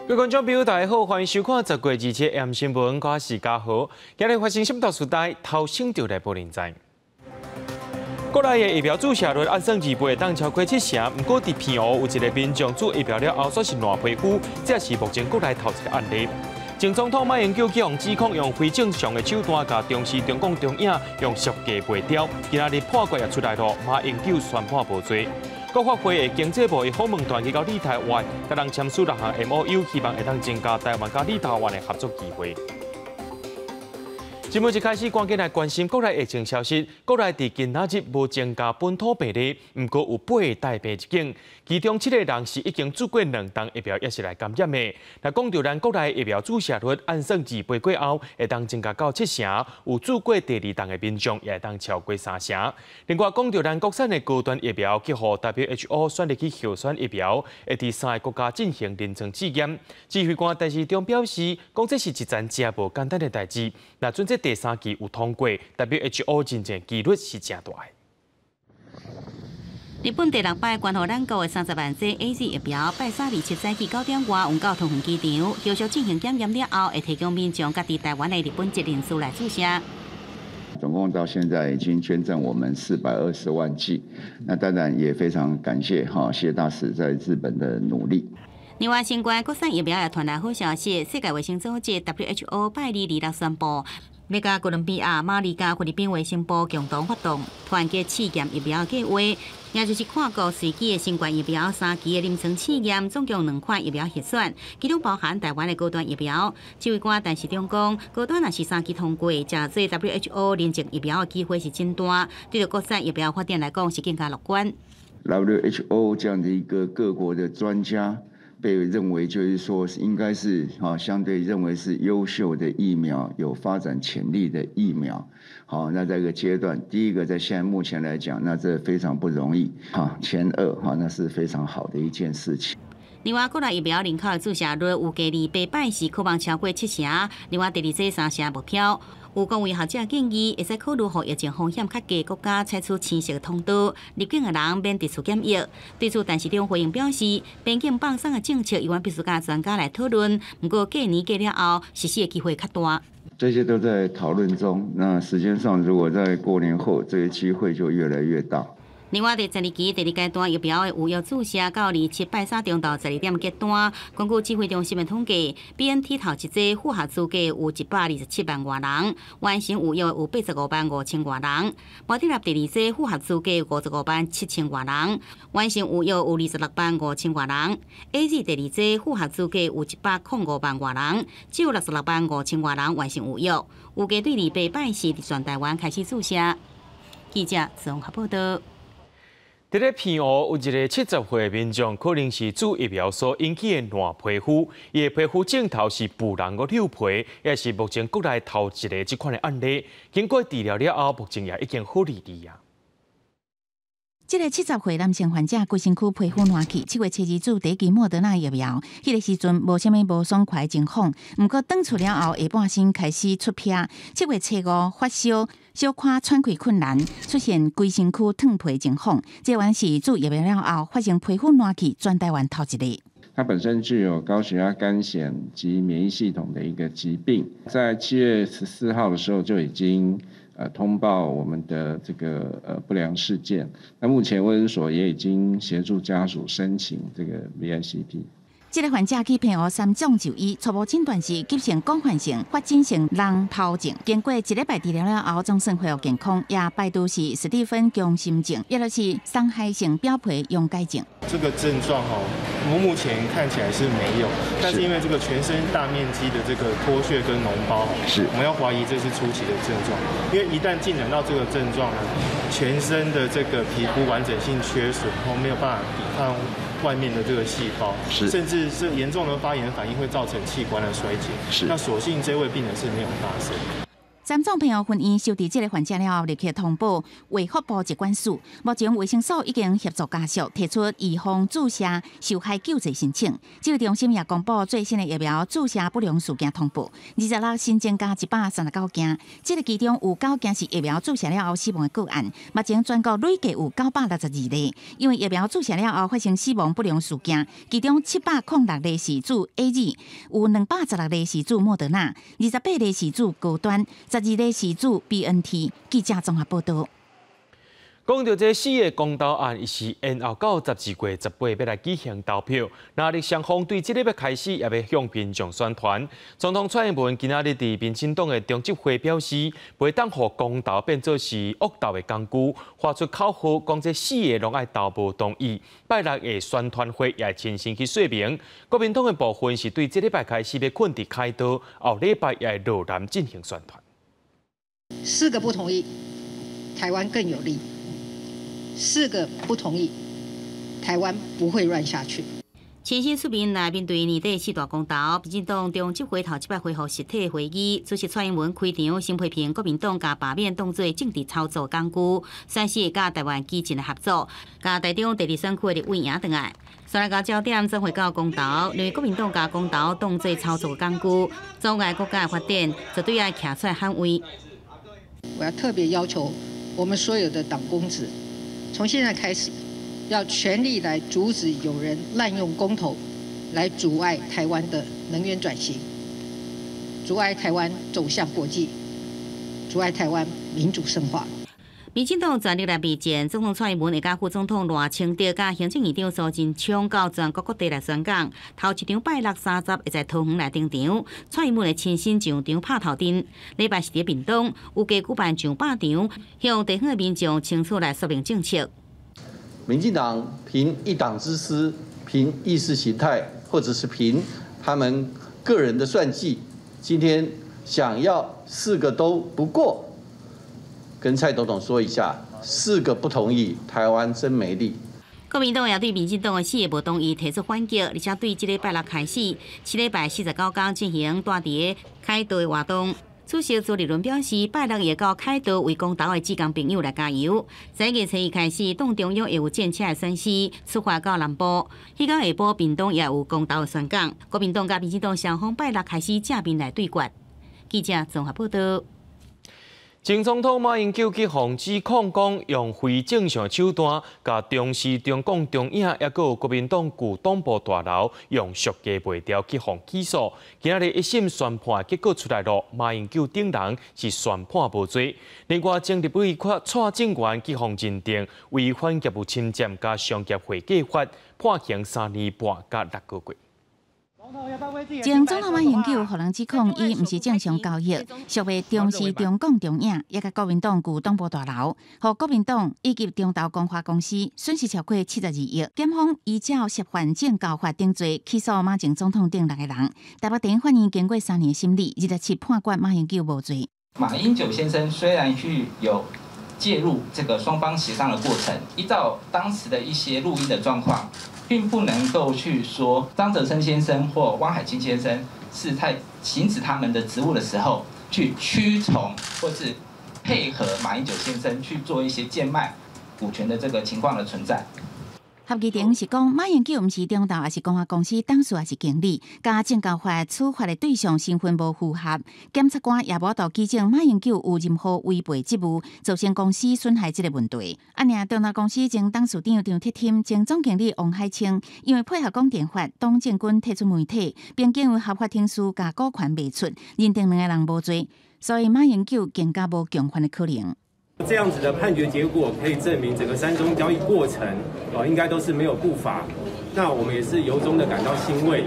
各位觀眾朋友，大家好，歡迎收看10月27 AM 新聞，我是嘉豪。今日發生什麼大事代，頭先就來報您知。國內的疫苗注射率按算二倍當超過七成，毋過佇澎湖有一個民眾注疫苗了後，煞是爛皮膚，這是目前國內頭一個案例。前總統馬英九予人指控用非正常的手段，共中視中共中影用俗價賣掉，今仔日判決也出來囉，馬英九宣判無罪。國發會的經濟部的訪問團去到立陶宛，共人簽署六項 MOU，希望會當增加台灣佮立陶宛的合作機會。節目一開始，趕緊來關心國內疫情消息。國內佇今仔日無增加本土病例，毋過有八個帶病入境，其中七個人是已經注過兩劑疫苗，猶是來感染的。若講著咱國內疫苗注射率按算二倍過後，會當增加到七成，有注過第二劑的民眾也會當超過三成。另外，講著咱國產的高端疫苗，去予 WHO 選入去候選疫苗，會佇三个國家進行臨床試驗。指揮官陳時中表示，講這是一件誠無簡單的代誌。若準這第三劑有通過，WHO 認證幾率是誠大。日本第六擺捐予咱國的30萬劑 AZ 疫苗，拜三27早起9點外運到桃園機場，後續進行檢驗了後，會提供民眾佮佇台灣的日本籍人士來注射。總共到現在已經捐贈我們420萬劑，那當然也非常感謝哈謝大使在日本的努力。另外，新冠國產疫苗也傳來好消息，世界衛生組織 WHO 拜二26宣布，欲佮哥倫比亞、馬里佮菲律賓衛生部共同發動團結試驗疫苗計劃，也就是跨國隨機的新冠疫苗三期的臨床試驗，總共兩款疫苗獲選，其中包含台灣的高端疫苗。指揮官陳時中講，高端若是三期通過，成做 WHO 認證疫苗的機會是真大，對著國產疫苗發展來講是更加樂觀。 WHO 這樣的一個各國的專家被認為就是說應該是哈相對認為是優秀的疫苗，有發展潛力的疫苗。好，那這個階段，第一個在現在目前來講，那這非常不容易。哈，前二哈，那是非常好的一件事情。另外，國內疫苗人口的注射率預計二八擺是可望超過七成，另外第二劑三成目標。有公衛學者建議，會使考慮予疫情風險較低國家採取青色通道，入境的人免特殊檢疫。對此，陳時中回應表示，邊境放鬆的政策，猶原必須佮專家來討論。毋過過年過了後，實施的機會較大。這些都在討論中。那時間上，如果在過年後，這個機會就越來越大。另外，第十二期第二階段疫苗的預約注射到27拜三中晝12點結單。根據指揮中心的統計，BNT 頭一劑符合資格有127萬外人，完成預約有85萬5千外人。莫德納第二劑符合資格55萬7千外人，完成預約有26萬5千外人。AZ 第二劑符合資格有105萬外人，只有66萬5千外人完成預約。預計對二八拜四佇全台灣開始注射。記者綜合報道。佇咧澎湖有一個70歲的民眾，可能是注疫苗所引起的爛皮膚，伊的皮膚症頭是腐爛閣溜皮，也是目前國內頭一个這款的案例。經過治療了後，目前也已經好利利啊。這个70歲男性患者規身軀皮膚爛去，7月初二注第一劑莫德納疫苗，彼个時陣無啥物無爽快情況，毋過轉出了後下半身開始出癖。7月初五發燒，小可喘氣困難，出現規身軀脫皮情況。這原是注疫苗了後發生皮膚爛去，全台灣頭一个。他本身具有高血壓、乾癬及免疫系統的一個疾病，在7月14號的時候就已經通報我們的這個不良事件。那目前衛生所也已經協助家屬申請這個 VICP。這个患者去澎湖三總就醫，初步診斷是急性廣泛性發疹性膿疱症。經過一禮拜治療了後，總算恢復健康，也排除是史蒂芬強心症，也就是傷害性表皮溶解症。這個症狀哦，目前看起來是沒有，但是因為這個全身大面積的這個脫屑跟膿包，我們要懷疑這是初期的症狀，因為一旦進展到這個症狀呢，全身的這個皮膚完整性缺損，然後沒有辦法抵抗外面的這個細胞，甚至是嚴重的發炎反應會造成器官的衰竭。那所幸這位病人是沒有發生。三总澎湖分院收治這个患者了後，立刻通報衛福部疾管署。目前衛生所已經協助家屬提出預防注射受害救濟申請。指揮中心也公布最新的疫苗注射不良事件通報，26新增加139件，這个其中有9件是疫苗注射了後死亡的個案。目前全國累計有962例，因為疫苗注射了後發生死亡不良事件，其中706例是注 AZ，有216例是注莫德納，28例是注高端，12例是注 BNT。記者綜合報道。講到這四个公投案，伊是延後到12月18欲來舉行投票。那日雙方對這禮拜開始也欲向民眾宣傳。總統蔡英文今仔日佇民進黨的中執會表示，袂當予公投變做是惡鬥的工具，發出口號，講這四个攏愛投無同意。拜六的宣傳會也親身去說明。國民黨的部分是對這禮拜開始欲睏佇凱道，後禮拜也會落南進行宣傳。四個不同意，台灣更有利。四個不同意，台灣不會亂下去。親身出面來面對年底四大公投，民進黨中執會頭這擺恢復實體會議，主席蔡英文開場先批評國民黨共罷免當做政治操作工具，宣示會佮台灣基進的合作，共台中第二選區的立委贏轉來。煞來共焦點轉回到公投，認為國民黨共公投當做操作工具，阻礙國家的發展，絕對愛徛出來捍衛。我要特別要求我們所有的黨公職，從現在開始，要全力來阻止有人濫用公投，來阻礙台灣的能源轉型，阻礙台灣走向國際，阻礙台灣民主深化。民進黨全力來備戰，總統蔡英文會佮副總統賴清德、佮行政院長蘇貞昌到全國各地來宣講。頭一場拜六30會在桃園來登場，蔡英文會親身上場拍頭陣。禮拜四佇屏東，預計舉辦上百場，向地方的民眾清楚來說明政策。民進黨憑一黨之私，憑意識形態，或者是憑他們個人的算計，今天想要四個都不過。跟蔡總統說一下，四個不同意，台灣真沒力。國民黨也對民進黨的四个無同意提出反擊，而且對這禮拜六開始，七禮拜49工進行蹛佇凱道的活動。主席朱立倫表示，拜六會到凱道為公投的志工朋友來加油。11月初一開始，黨中央會有戰車的選師出發到南部。彼工下晡，屏東也有公投的宣講。國民黨佮民進黨雙方拜六開始正面來對決。記者綜合報道。前總統馬英九去予指控講用非正常手段，共中視、中廣、中影，抑閣有國民黨舊黨部大樓用俗價賣掉去予起訴。今仔日一審宣判結果出來囉，馬英九等人是宣判無罪。另外，前立委蔡正元去予認定違反業務侵佔佮商業會計法，判刑3年半佮6個月。前總統馬英九予人指控，伊毋是正常交易，俗賣中視、中廣、中影，抑佮國民黨舊黨部大樓，予國民黨以及中投光華公司損失超過72億。檢方依照涉犯證交法等罪起訴馬前總統等六個人。台北地院法院經過3年審理，27判決馬英九無罪。馬英九先生雖然是有介入這個雙方協商的過程，依照當時的一些錄音的狀況，並不能夠去說張澤生先生或汪海清先生是在行使他們的職務的時候去屈從或是配合馬英九先生去做一些賤賣股權的這個情況的存在。合議庭是講，馬英九毋是中投，抑是光華公司董事，抑是經理，佮證交法處罰的對象身份無符合，檢察官也無法度舉證馬英九有任何違背職務，造成公司損害這个問題。啊，爾中投公司前董事長張鐵添、前總經理王海清，因為配合廣電法，董正軍退出媒體，並經由合法程序共股權賣出，認定兩个人無罪，所以馬英九更加無共犯的可能。這樣子的判決結果可以證明整個三中交易過程，哦，應該都是沒有不法。那我們也是由衷的感到欣慰。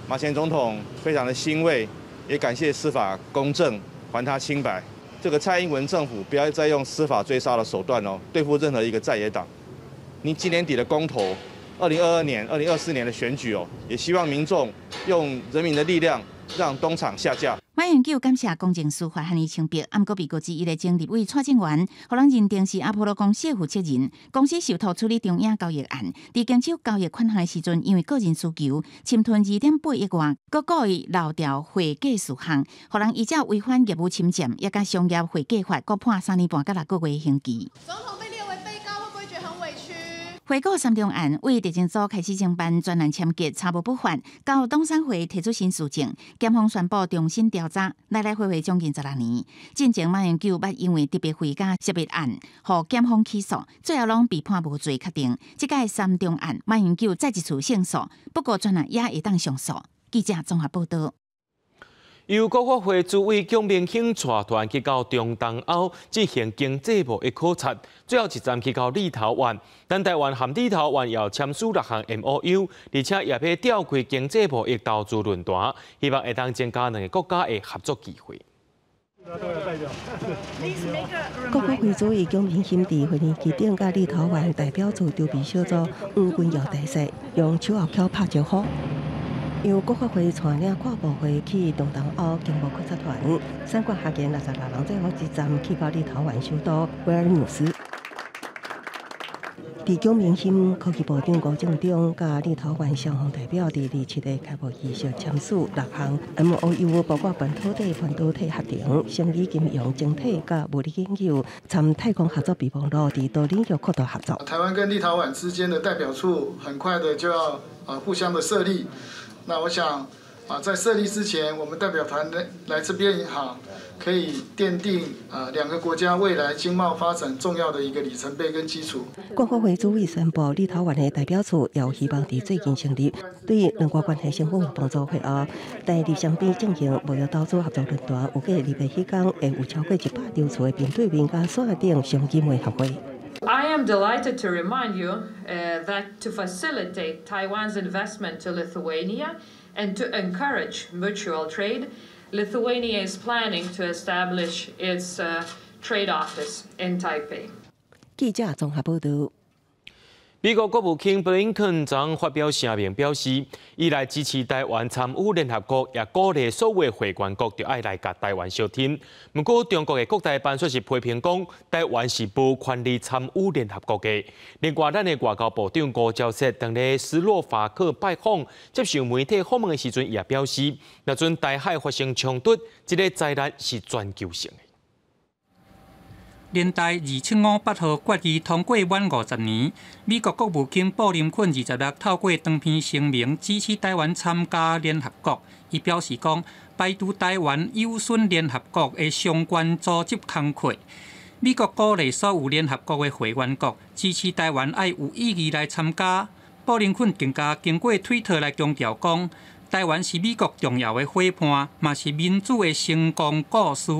馬前總統非常的欣慰，也感謝司法公正，還他清白。這個蔡英文政府不要再用司法追殺的手段哦，對付任何一個在野黨。你今年底的公投，2022年、2024年的選舉哦，也希望民眾用人民的力量讓東廠下架。馬馬英九感謝公正司法，予伊清白，毋過被告之一的前立委蔡正元，予人認定是阿波羅公司負責人，公司受託處理中影交易案，佇經手交易款項的時陣，因為個人需求，侵吞2.8億外，閣故意漏掉會計事項，予人依照違反業務侵佔，也佮商業會計法，閣判3年半佮6個月刑期。總統被列為被告，會不會覺得很委屈？回顧三中案，為地政組開始偵辦專案簽結，查無不法，交董選會提出新事證，檢方宣布重新調查，來來回回將近16年。進前馬英九捌因為特別費佮涉密案，予檢方起訴，最後攏被判無罪確定。這擺三中案，馬英九再一次勝訴，不過專案也會當上訴。記者綜合報道。由國發會主委蔣明興帶團去到中東歐進行經濟貿易考察，最後一站去到立陶宛。咱台灣和立陶宛有簽署六項 MOU，而且也欲召開經濟貿易投資論壇，希望會當增加兩个國家的合作機會。國發會主委蔣明興佇飛機頂佮立陶宛代表處籌備小組黃君堯大使用手後蹺拍招呼。由國發會帶領跨部會去中東歐經貿考察團，三國學研66人最後一站去到立陶宛首都維爾紐斯。佇蔣明興科技部長吳政忠佮立陶宛雙方代表佇27日開幕儀式簽署六項 MOU，包括半導體合成、生理金融、晶體佮物理研究、參太空合作備忘錄，佇多領域擴大合作。台灣跟立陶宛之間的代表處很快的就要互相的設立。那我想在設立之前，我們代表團來來這邊也好，可以奠定兩個國家未來經貿發展重要的一個里程碑跟基礎。國發會主委宣布，立陶宛的代表處也有希望佇最近成立，對兩國關係成功有幫助。會後，台立雙邊進行貿易投資合作論壇，預計2月彼工會有超過100場次的面對面佮線頂雙經會合會。 I am delighted to remind you that to facilitate Taiwan's investment to Lithuania and to encourage mutual trade, Lithuania is planning to establish its trade office in Taipei. 記者綜合報道。美國國務卿布林肯昨昏發表聲明，表示伊來支持台灣參與聯合國，也鼓勵所有會員國著愛來共台灣相挺。毋過，中國的國台辦卻是批評講，台灣是無權利參與聯合國的。另外，咱的外交部長吳釗燮當咧斯洛伐克拜訪接受媒體訪問的時陣，也表示，若陣台海發生衝突，這个災難是全球性的。聯大2758號決議通過滿50年，美國國務卿布林肯26透過長篇聲明支持台灣參加聯合國。伊表示講，排除台灣有損聯合國的相關組織工課。美國鼓勵所有聯合國的會員國支持台灣愛有意義來參加。布林肯更加經過推特來強調講，台灣是美國重要的夥伴，嘛是民主的成功故事。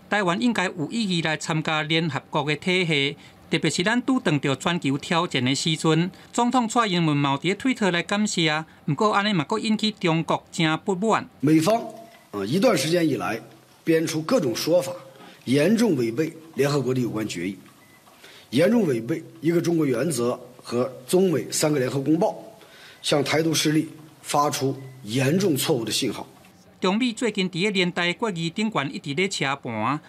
台灣應該有意義來參加聯合國的體系，特別是咱拄碰著全球挑戰的時陣，總統蔡英文嘛有佇推特來感謝，毋過按呢嘛閣引起中國誠不滿。美方一段時間以來編出各種說法，嚴重違背聯合國的有關決議，嚴重違背一個中國原則和中美三個聯合公報，向台獨勢力發出嚴重錯誤的信號。中美最近佇咧聯大決議頂懸一直咧車盤，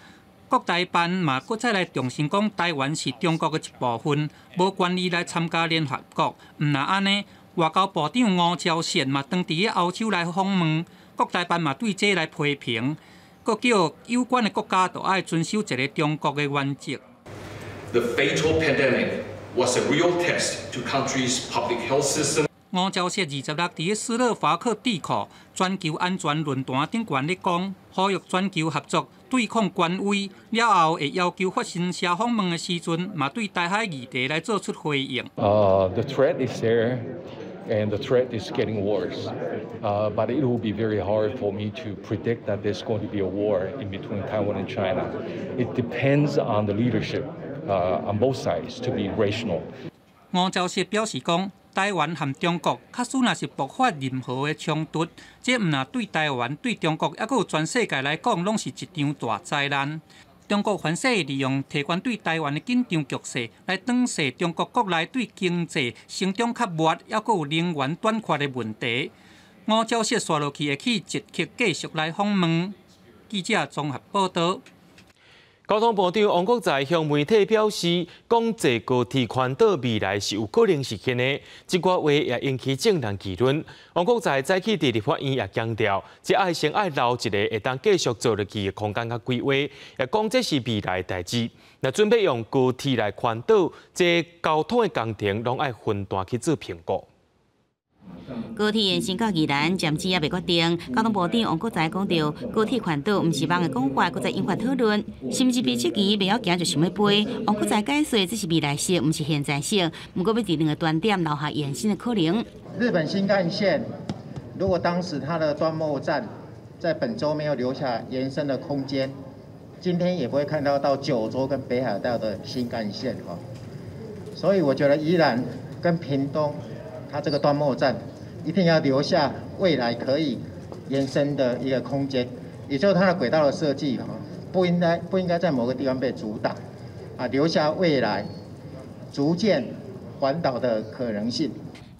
國台辦嘛閣再來重申講，台灣是中國的一部分，無權利來參加聯合國。毋但按呢，外交部長吳釗燮嘛當佇咧歐洲來訪問，國台辦嘛對這來批評，閣叫有關的國家都愛遵守一个中國的原則。 The fatal pandemic was a real test to countries' public health system. 吳釗燮26佇咧斯洛伐克智庫全球安全論壇頂懸咧講，呼籲全球合作對抗權威，了後會要求法新社訪問的時陣，嘛對台海議題來做出回應。 The threat is there, and the threat is getting worse. But it will be very hard for me to predict that there's going to be a war in between Taiwan and China. It depends on the leadership on both sides to be rational. 吳釗燮表示講，台灣和中國假使若是爆發任何的衝突，這毋但對台灣、對中國，猶閣有全世界來講，攏是一場大災難。中國凡勢利用提懸對台灣的緊張局勢，來搪塞中國國內對經濟成長較慢，猶閣有能源短缺的問題。吳釗燮紲落去會去捷克繼續來訪問。記者綜合報道。交通部長王國材向媒體表示，講坐高鐵環島未來是有可能實現的，這寡話也引起眾人議論。王國材早起佇立法院也強調，這愛先愛留一個會當繼續做落去的空間佮規劃，也講這是未來代誌。若準備用高鐵來環島，這交通的工程攏愛分段去做評估。高鐵延伸到宜蘭，暫時猶未決定。交通部長王國材講著，高鐵環島毋是夢的講法，閣再引發討論，是毋是被質疑袂曉行就想欲飛？王國材解說，這是未來式，毋是現在式。毋過欲佇兩个端點留下延伸的可能。日本新幹線，如果當時它的端末站在本州沒有留下延伸的空間，今天也不會看到到九州跟北海道的新幹線。所以我覺得宜蘭跟屏東，它這個端末站一定要留下未來可以延伸的一個空間，也就是它的軌道的設計，不應該在某個地方被阻擋，啊，留下未來逐漸環島的可能性。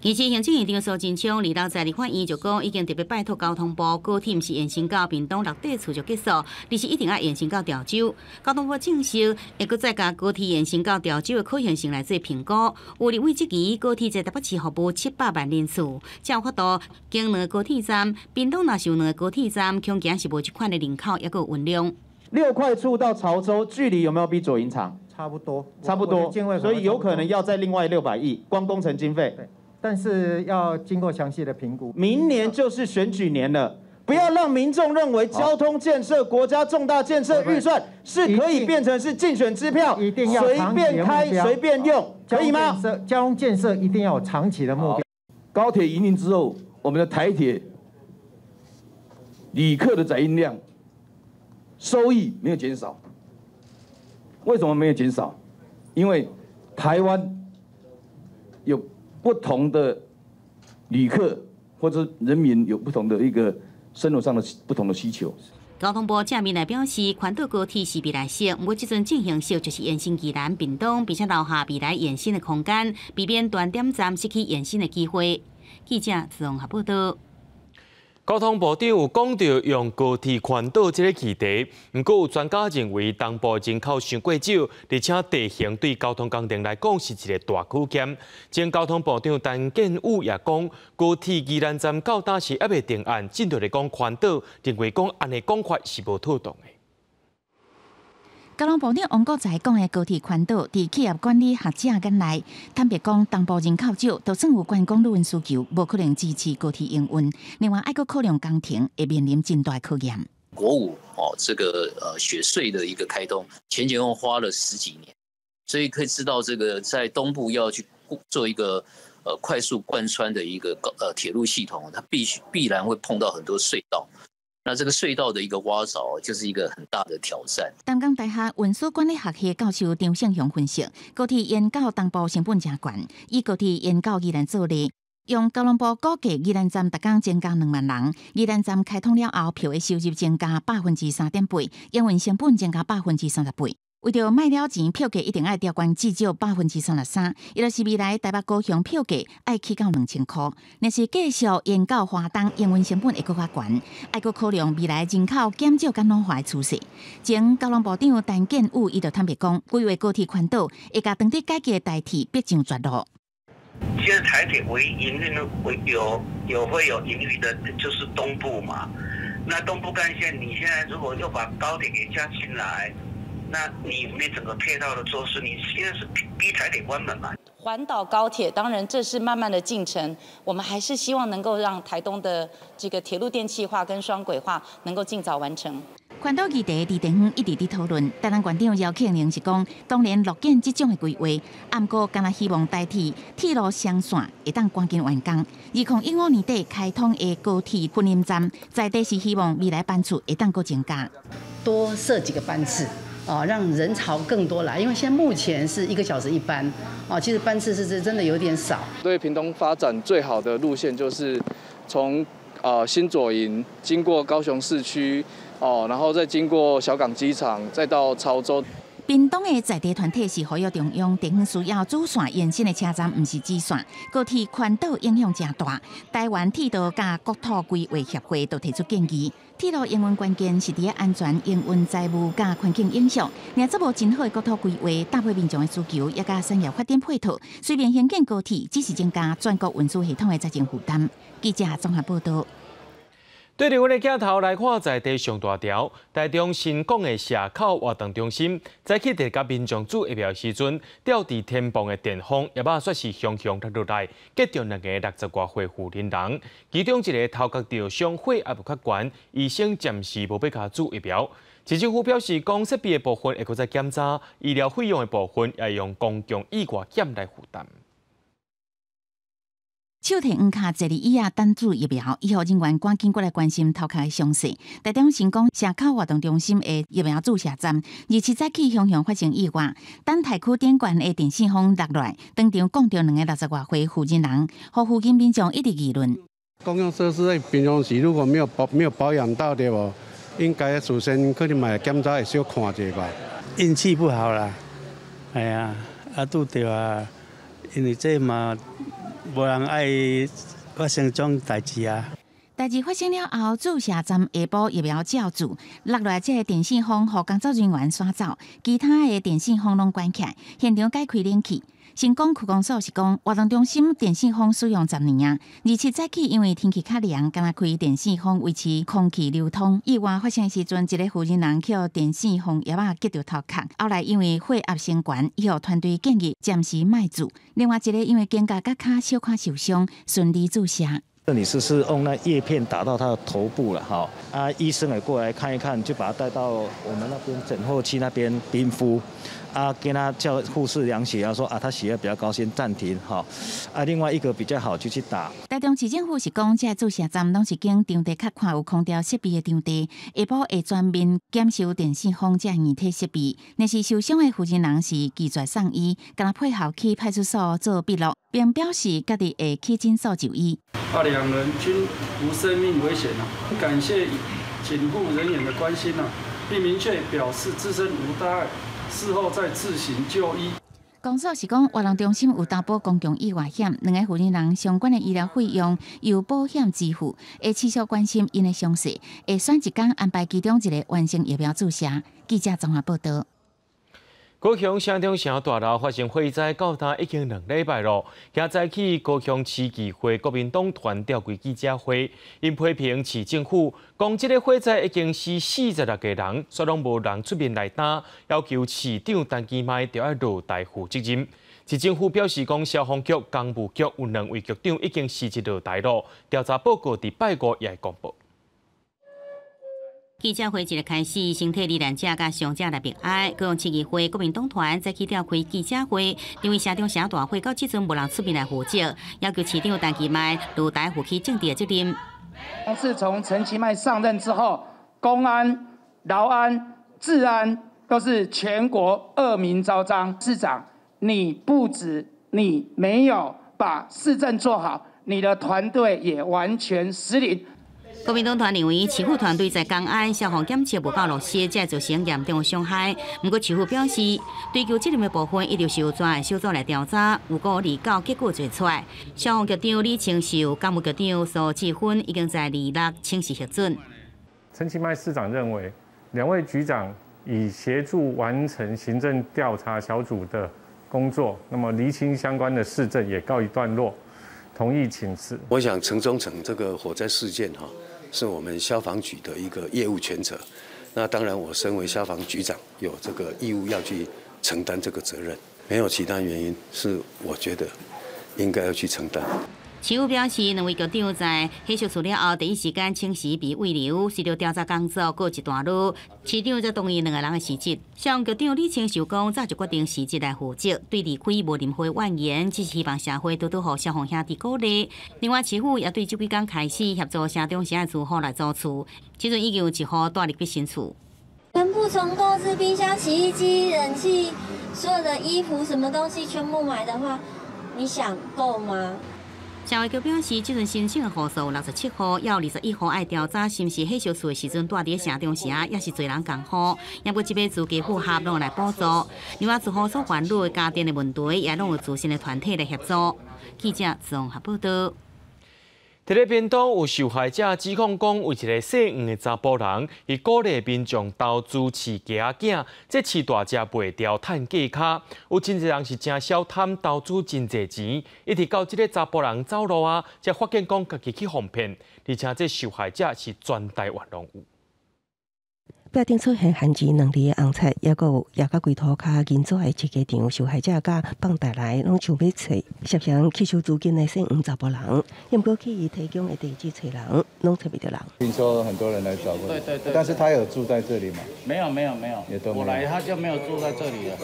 其實行政院長蘇貞昌二六在立法院就講，已經特別拜託交通部，高鐵毋是延伸到屏東六地厝就結束，而是一定愛延伸到潮州。交通部證實，會閣再共高鐵延伸到潮州的可行性來做評估。有立委質疑，高鐵在台北市服務700萬人次，才有法度經兩個高鐵站，屏東若是有兩個高鐵站，恐驚是無這款的人口，抑閣有運量。六塊厝到潮州距離有沒有比左營長？差不多，差不多，所以有可能要再另外600億，光工程經費。但是要經過詳細的評估。明年就是選舉年了，不要讓民眾認為交通建設、國家重大建設預算是可以變成是競選支票，一定要隨便開、隨便用，可以嗎？交通建設一定要有長期的目標。高鐵營運之後，我們的台鐵旅客的載運量收益沒有減少。為什麼沒有減少？因為台灣有不同的旅客或者人民有不同的一個生活上的不同的需求。交通部正面來表示，環島高鐵是未來式，毋過這陣進行式就是延伸宜蘭、屏東，並且留下未來延伸的空間，避免斷點站失去延伸的機會。記者綜合報道。交通部長有講著用高鐵環島這個議題，毋過有專家認為東部人口傷過少，而且地形對交通工程來講是一個大考驗。前交通部長陳建宇也講，高鐵宜蘭站到今時猶未定案，進度來講環島，認為講按呢講法是無妥當的。交通部長王國材講的高鐵環島，佇企業管理學者眼內，坦白講，東部人口少，就算有觀光旅運需求，無可能支持高鐵營運。另外，愛閣考量工程，會面臨真大考驗。國五哦，這個雪隧的一個開通，前前後花了十幾年，所以可以知道，這個在東部要去做一個快速貫穿的一個鐵路系統，它必然會碰到很多隧道。那這個隧道的一個挖鑿，就是一個很大的挑戰。淡江大學運輸管理學系教授張勝雄分析，高鐵延到東部成本誠懸，以高鐵延到宜蘭做例，用交通部估計宜蘭站逐工增加2萬人，宜蘭站開通了後，票的收入增加3.8%，營運成本增加38%。為著賣了錢，票價一定愛調懸至少33%，伊就是未來台北高雄票價愛起到2000箍。若是繼續延到花東，營運成本會閣較懸，愛閣考量未來人口減少佮老化的趨勢。前交通部長陳建宇伊就坦白講，規劃高鐵環島會共當地改革的台鐵逼上絕路。現在台鐵唯一營運會有會有盈餘的，就是東部嘛。那東部幹線，你現在如果又把高鐵給加進來，那你整個配套的措施，你現在是逼台鐵關門嘛？環島高鐵當然這是慢慢的進程，我們還是希望能夠讓台東的這個鐵路電氣化跟雙軌化能夠盡早完成。環島議題佇地方一直佇討論，台南縣長姚慶鈴是講，當然樂見這種的規劃，毋過敢若希望台鐵鐵路雙線會當趕緊完工。2015年底開通的高鐵雲林站，在地是希望未來班次會當閣增加，多設幾個班次。哦，讓人潮更多來，因為現在目前是1個小時一班，哦，其實班次是真的有點少。對屏東發展最好的路線就是從新左營經過高雄市區，哦，然後再經過小港機場，再到潮州。屏東的在地團體是呼籲中央地方需要主線延伸的車站，毋是支線。高鐵環島影響誠大。台灣鐵道佮國土規劃協會都提出建議，鐵路營運關鍵是佇安全、營運、財務佮環境影響。若這無真好的國土規劃，搭配民眾的需求，也佮產業發展配套，隨便興建高鐵，只是增加全國運輸系統的財政負擔。記者綜合報道。對著阮的鏡頭來看，在地上大條，台中新港的社口活動中心，早起佇共民眾注疫苗時陣，吊佇天棚的電風，葉仔煞是雄雄落落來，擊著兩個60外歲婦人人，其中一個頭殼著傷，血壓閣較懸，醫生暫時無欲共注疫苗。市政府表示，講設備的部分會閣再檢查，醫療費用的部分也用公共意外險來負擔。手提黃卡坐佇椅仔等注疫苗，醫護人員趕緊過來關心頭殼的傷勢。台中新港社口活動中心的疫苗注射站，27早起雄雄發生意外，等待區頂懸的電線風落來，當場摃著兩个60外歲婦人人，予附近民眾一直議論。公共設施平常時如果沒有保養到對無，應該事先可能嘛檢查會小看一下吧。運氣不好啦，哎呀，啊拄著啊，因為這嘛。無人愛發生這種代誌啊！代誌發生了後，注射站下晡疫苗照注，落來這个電線風，予工作人員趕走，其他的電線風攏關起來，現場改開冷氣。新港區公所是講，活動中心電線風使用10年啊，27早起因為天氣較涼，敢若開電線風維持空氣流通。意外發生時陣，一个婦人人予電線風葉仔擊著頭殼，後來因為血壓升懸，醫護團隊建議暫時莫注。另外一个因為肩胛佮跤小可受傷，順利注射。這女士是用那葉片打到她的頭部了，哈，啊，醫生也過來看一看，就把她帶到我們那邊診候區那邊冰敷，啊，跟他叫護士量血壓，說啊，他血壓比較高，先暫停，哈，啊，另外一個比較好就去打。台中市政府是講，這注射站攏是經場地較看有空調設備的場地，下晡會全面檢修電線風這硬體設備。若是受傷的負責人是拒絕送醫，共配合去派出所做筆錄，並表示家己會去診所就醫。啊，兩人均無生命危險啊！感謝警護人員的關心啊，並明確表示自身無大礙，事後再自行就醫。公所是講，活動中心有擔保公共意外險，兩个婦人人相關的醫療費用由保險支付，會持續關心𪜶的傷勢，會選一工安排其中一個完成疫苗注射。記者綜合報道。高雄城中城大樓發生火災，到今已經2禮拜咯。今早起高雄市議會國民黨團召開記者會，𪜶批評市政府講這个火災已經死46個人，煞攏無人出面來擔，要求市長陳其邁著愛落台負責任。市政府表示講，消防局、工務局有兩位局長已經辭職落台咯，調查報告佇拜五也會公布。記者會一個開始，先替罹難者佮傷者來默哀。高雄市議會國民黨團早起召開記者會，認為城中城大火到這陣無人出面來負責，要求市長陳其邁落台負起政治責任。自從陳其邁上任之後，公安、勞安、治安都是全國惡名昭彰。市長，你不止你沒有把市政做好，你的團隊也完全失靈。國民黨團認為，市府團隊在公安消防檢測無夠落實，才會造成嚴重的傷害。毋過市府表示，追究責任的部分一直是由專案小組來調查，有過二九結果就會出來。消防局長李清秀、工務局長蘇志芬已經在26請辭核准。陳其邁市長認為，兩位局長已協助完成行政調查小組的工作，那麼釐清相關的事證也告一段落，同意請辭。我想城中城這個火災事件哈，是我們消防局的一個業務權責。那當然，我身為消防局長，有這個義務要去承擔這個責任，沒有其他原因，是我覺得應該要去承擔。市府表示，兩位局長在火燒厝了後，第一時間請辭被慰留，隨著調查工作告一段落。市長則同意兩个人的辭職。消防局長李清秀講，早就決定辭職來負責，對離開無任何怨言，只是希望社會多多予消防兄弟鼓勵。另外，市府也對這幾工開始協助城中城的住戶來租厝，這陣已經有一戶蹛入去新厝。全部從購置冰箱、洗衣機、冷氣，所有的衣服、什麼東西全部買的話，你想夠嗎？社會局表示，這陣申請的戶數有67戶，猶有21戶愛調查是毋是火燒厝的時陣蹛佇城中城，抑是濟人仝戶，猶閣這筆資金符合攏會來補助。另外，住戶所煩惱的家電的問題，也攏有慈善的團體來協助。記者綜合報道。佇咧屏東有受害者指控講，有一个姓黃的查埔人，伊鼓勵民眾投資飼雞仔囝，這飼大隻賣掉趁價差。有真濟人是誠小貪投資真濟錢，一直到這个查埔人走路啊，才發現講家己去予騙，而且這受害者是全台灣攏有。壁頂出現漢字兩字的紅漆，抑閣有壓甲規塗跤銀紙的飼雞場，受害者佮放貸來攏想欲揣涉嫌吸收資金的姓黃查埔人，毋過去伊提供的地址揣人，攏揣袂著人。聽說很多人來找過，對對對，但是他有住在這裡嗎？沒有沒有沒有，也都我來他就沒有住在這裡了。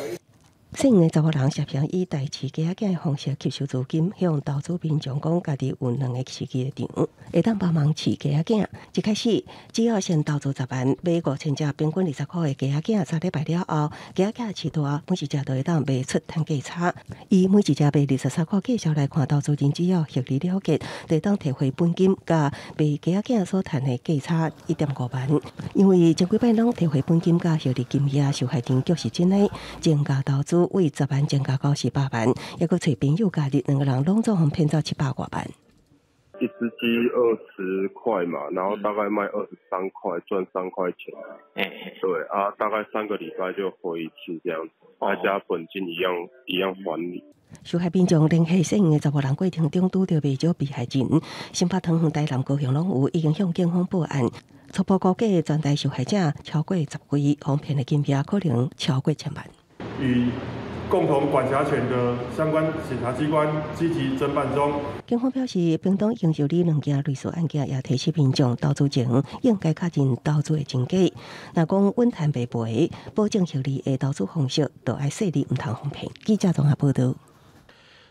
姓黃的查埔人涉嫌以代飼雞仔囝的方式吸收資金，向投資民眾講家己有兩个飼雞場，會當幫忙飼雞仔囝。一開始只要先投資10萬，買5000隻平均20箍的雞仔囝，3禮拜了後，雞仔囝飼大，每一隻都會當賣出趁價差。以每一隻賣23箍計數來看，投資人只要獲利了結，就會當提回本金，佮賣雞仔囝所趁的價差1.5萬。因為前幾擺攏提回本金佮獲利金額，受害人卻是真的增加投資。為10萬增加到18萬，抑閣揣朋友加入，兩个人攏總予騙走700外萬。一隻雞20塊嘛，然後大概賣23塊，賺3塊錢。對啊，大概3個禮拜就回一次這樣子，再加本金一樣一樣還你。受害民眾聯繫姓黃的查埔人過程中，拄著袂少被害人，新北、桃園、台南、高雄攏有，已經向警方報案。初步估計，全台受害者超過10幾，予騙的金額可能超過千萬。與共同管轄權的相關檢察機關積極偵辦中。警方表示，屏東已經受理兩件類似案件，也提醒民眾投資前應該確認投資的真假。若講穩趁袂賠，保證獲利的投資方式，就愛細膩，毋通予騙。記者綜合報道。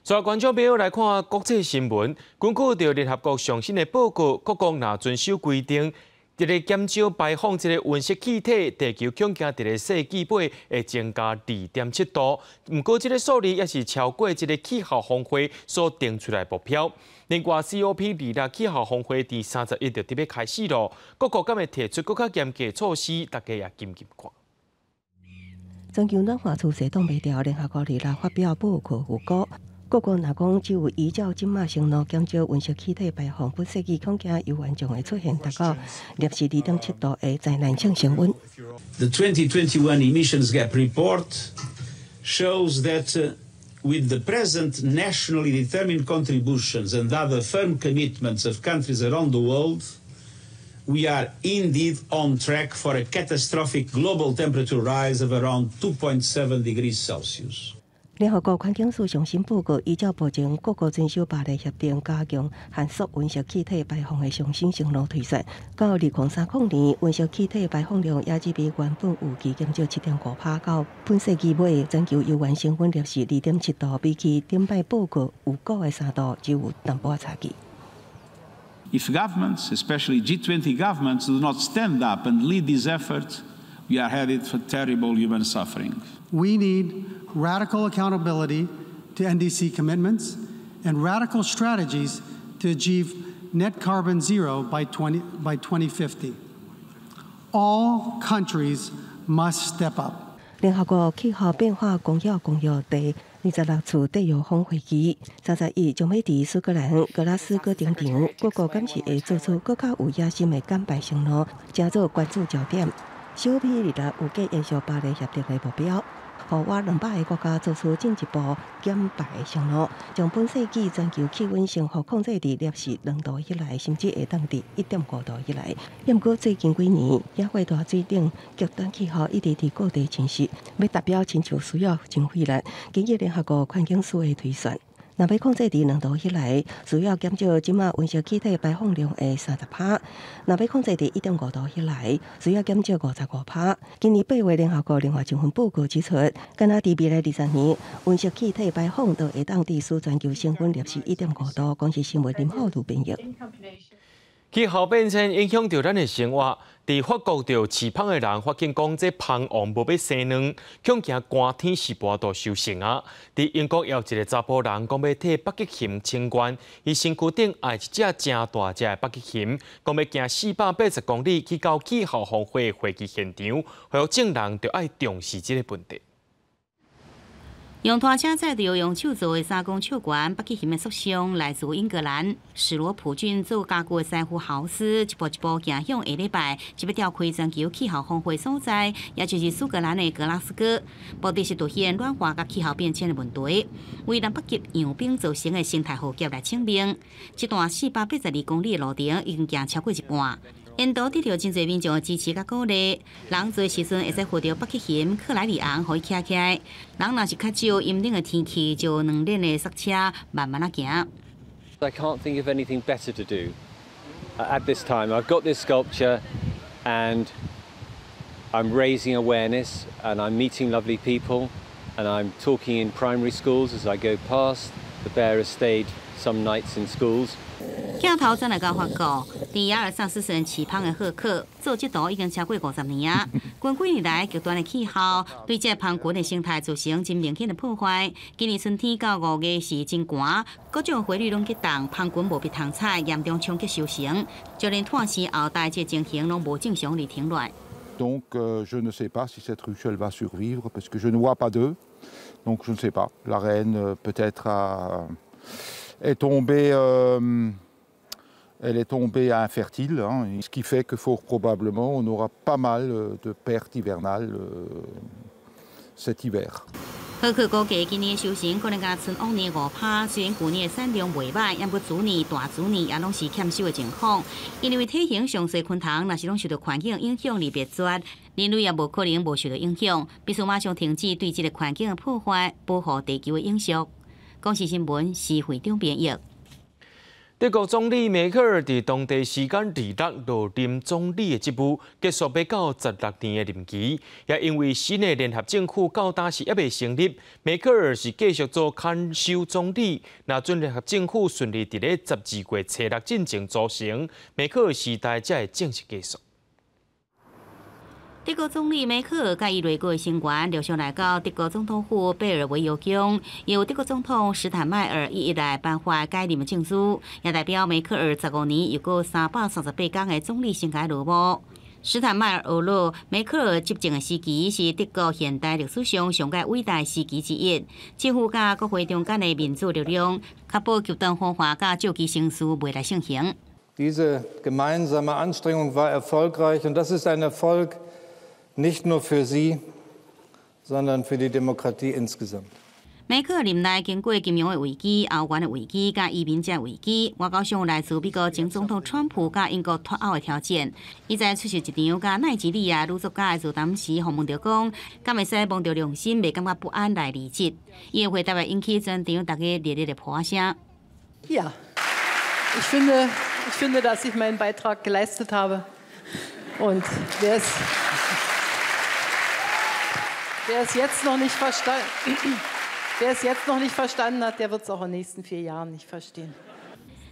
所以觀眾朋友來看國際新聞，根據著聯合國上新的報告，各國若遵守規定，這个減少排放這个溫室氣體，地球恐驚佇咧世紀尾會增加2.7度。毋過，這个數字也是超過這个氣候峰會所定出來目標。另外，COP26氣候峰會佇31就佇欲開始囉，各國敢會提出閣較嚴格措施，大家也緊緊看。全球暖化趨勢擋袂牢，聯合國二六發表報告預估，各國若講只有依照這馬承諾減少溫室氣體排放，本世紀恐驚猶原將會出現達到攝氏2.7度的災難性升溫。 The 2021 emissions gap report shows that with the present nationally determined contributions and other firm commitments of countries around the world, we are indeed on track for a catastrophic global temperature rise of around 2.7 degrees Celsius. 聯合國環境署上新報告，依照目前各國遵守巴黎協定加強限縮溫室氣體排放的上新承諾推算，到2030年，溫室氣體排放量也只比原本預期減少7.5%，到本世紀尾，全球猶原升溫攝氏2.7度，比起頂擺報告預估的3度，只有淡薄仔差距。 If governments, especially G20 governments, do not stand up and lead this effort, we are headed for terrible human suffering. We need radical accountability to NDC commitments and radical strategies to achieve net carbon zero by 2050. All countries must step up. 聯合國氣候變化公約公約第26次締約方會議，31將欲佇蘇格蘭格拉斯哥登場，各國敢是會做出閣較有野心的減排承諾，成做關注焦點。COP26預計延續巴黎協定的目標，予倚200個國家做出進一步減排的承諾，將本世紀全球氣溫升幅控制佇攝氏2度以內，甚至會當佇1.5度以內。毋過最近幾年，野火大水等極端氣候一直佇各地侵襲，欲達標親像需要真費力。根據聯合國環境署的推算，若欲控制佇2度以內，需要減少這馬溫室氣體排放量的30%；若欲控制佇1.5度以內，需要減少55%。今年8月，聯合國另外一份報告指出，敢若佇未來20年，溫室氣體排放就會當佇使全球升溫攝氏1.5度。公視新聞林浩如編譯。氣候變遷影響著咱的生活，佇法國著飼蜂的人發現講，這蜂王無欲生卵，恐驚寒天是無法度收成啊！佇英國有一个查埔人講欲替北極熊請願，伊身軀頂愛一隻誠大隻的北極熊，講欲行480公里去到氣候峰會會議現場，呼籲眾人著愛重視這个問題。用拖車載著用手做的3公尺懸北極熊的塑像，來自英格蘭史羅普郡做家具的師傅豪斯，一步一步行向下禮拜，就欲召開全球氣候峰會所在，也就是蘇格蘭的格拉斯哥，目的是凸顯暖化佮氣候變遷的問題，為南北極融冰造成的生態浩劫來請命。這段482公里的路程已經行超過一半。沿途得著真濟民眾的支持佮鼓勵，人坐的時陣會使扶著北極熊克萊里昂，予伊徛起來。人若是較少，陰冷的天氣就兩輪的剎車慢慢仔行。 I can't think of anything better to do at this time. I've got this sculpture and I'm raising awareness and I'm meeting lovely people and I'm talking in primary schools as I go past. The bear has stayed some nights in schools. 鏡頭轉來到法國，佇阿爾薩斯省飼蜂的赫克做這道已經超過50年啊。近幾年來，極端的氣候對這蜂群的生態造成真明顯的破壞。今年春天到5月時真寒，各種花蕊攏結凍，蜂群無被通採，嚴重衝擊收成，就連拖屍後代這情形攏無正常而停落。 Donc je ne sais pas si cette ruche elle va survivre parce que je ne vois pas d'œufs. Donc je ne sais pas. La reine peut-être est tombée. Elle est tombée infertile, hein, ce qui fait que fort probablement on aura pas mal de pertes hivernales cet hiver. 赫克估計今年收成可能敢賰往年5%，雖然舊年的產量袂䆀，毋過主年、大主年也攏是欠收的情況。因為體型上細昆蟲，若是攏受著環境影響而滅絕，人類也無可能無受著影響，必須馬上停止對這个環境的破壞，保護地球的永續。公視新聞施會長編譯。德國總理梅克爾佇當地時間26落任總理的職務，結束欲到16年的任期，也因為新的聯合政府到今時猶未成立，梅克爾是繼續做看守總理。若準聯合政府順利佇咧12月初6進前組成，梅克爾時代才會正式結束。德國總理梅克爾佮伊內閣的成員陸續來到德國總統府貝爾維尤宮，由德國總統施坦邁爾一一來頒發解任的證書，也代表梅克爾15年又閣338天的總理生涯落幕。施坦邁爾呵咾，梅克爾執政的時期是德國現代歷史上上蓋偉大時期之一，政府佮國會中間的民主力量，確保極端方法佮照規程序袂來盛行。 Diese gemeinsame Anstrengung war erfolgreich und das ist ein Erfolg nicht nur für Sie, sondern für die Demokratie insgesamt. 梅克爾任內經過金融的危機、歐元的危機、佮移民者危機，外交上來自美國前總統川普佮英國脫歐的挑戰。伊在出席一場佮奈及利亞女作家的座談時，訪問著講，敢會使摸著良心，袂感覺不安來離職。伊的回答引起全場大家熱烈的拍聲。 Ja, ich finde, dass ich meinen Beitrag geleistet habe. Und wer es jetzt noch nicht verstanden hat, der wird es auch in den nächsten 4 Jahren nicht verstehen.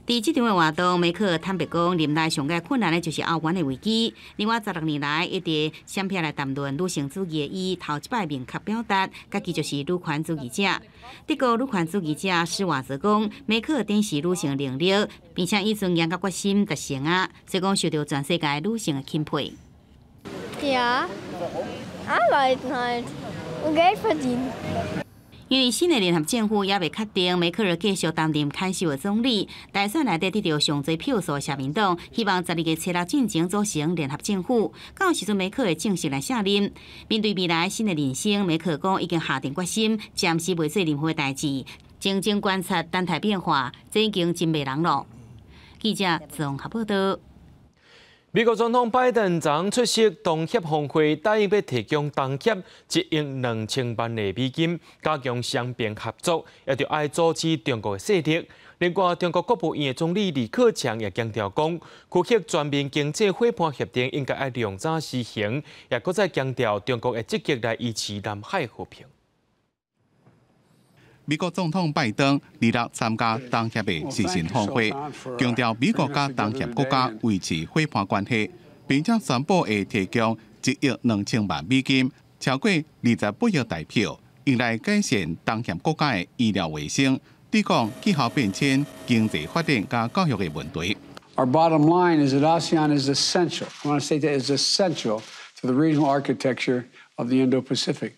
佇這場的活動，梅克爾坦白講，任內上蓋困難的就是歐元的危機。另外，16年來一直閃避來談論女性主義的伊，頭一擺明確表達，家己就是女權主義者。德國女權主義者施瓦澤講，梅克爾展示女性能力，並且以尊嚴佮決心達成啊，所以講受著全世界女性的欽佩。 Ja, arbeiten halt und Geld verdienen. 因為新的聯合政府猶未確定，梅克爾繼續擔任看守的總理。大選內底得著上濟票數的社民黨，希望12月初6進前組成聯合政府。到時陣梅克爾會正式來卸任。面對未來新的人生，梅克爾講已經下定決心，暫時袂做任何代誌，靜靜觀察，等待變化，這已經真迷人囉。記者綜合報道。美國總統拜登昨昏出席東協峰會，答應欲提供東協1億2千萬的美金，加強雙邊合作，也著愛阻止中國的勢力。另外，中國國務院的總理李克強也強調講，區域全面經濟夥伴協定應該愛量早實行，也閣再強調中國會積極來維持南海和平。美國總統拜登26參加東協的視訊峰會，強調美國佮東協國家維持夥伴關係，並且宣布會提供1億2千萬美金，超過28億台票，用來改善東協國家的醫療衛生、對抗氣候變遷、經濟發展佮教育的問題。 Our bottom line is that ASEAN is essential. I want to say that is essential to the regional architecture of the Indo-Pacific.